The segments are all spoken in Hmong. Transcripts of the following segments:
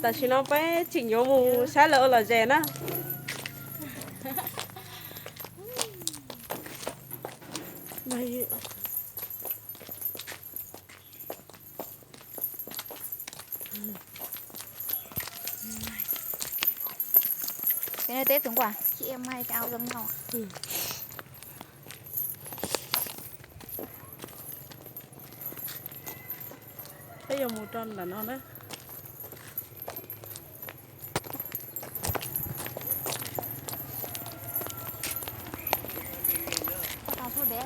Tam sim no peb tseem yuav mus saib lawv ua lom zem na. Cái này Tết Tuần qua, chị em may cái áo giống nhau à? Peb yuav mus rau ntawm no na. Cà phê bé.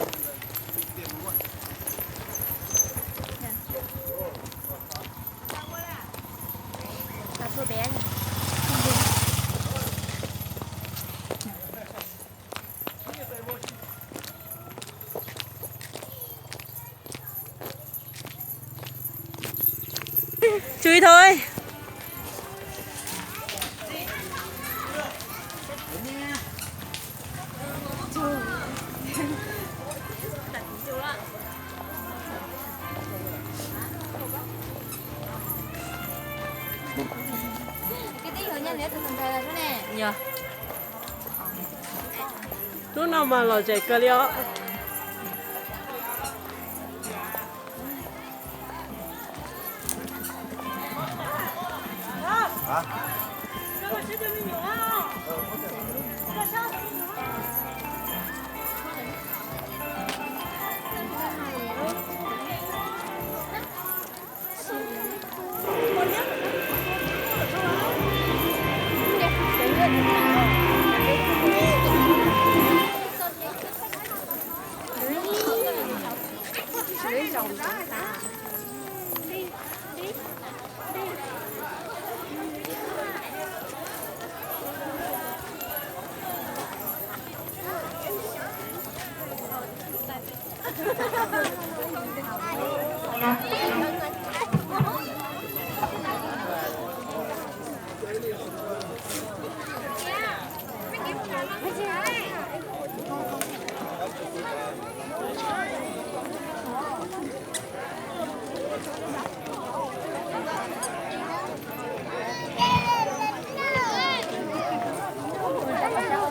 Cà phê bé. Chú ý thôi. Cái tí hồi nhanh để tụi mình về rồi nè. Nhờ. Hnub no mas lom zem kawg li os.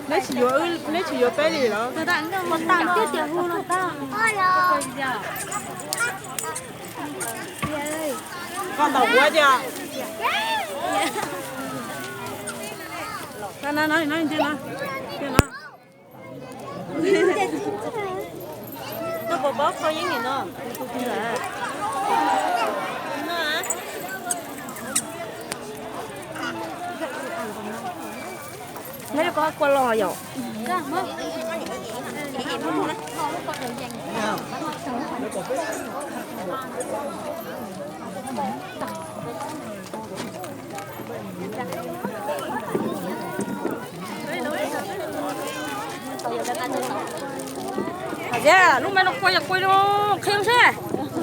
Neb tsis yuav, neb tsis yuav peb li los? Ua tam twb tias hu no tab. Koj ntaus kuv tiag. No, no, no, no, no, no. Koj puas paub koj yeeb nim no? No. Neb koj kua los yom? Hais tias lub maiv no kua yog kua qhia seb.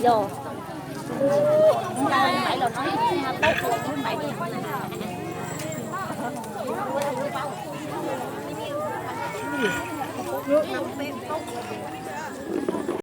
Yog.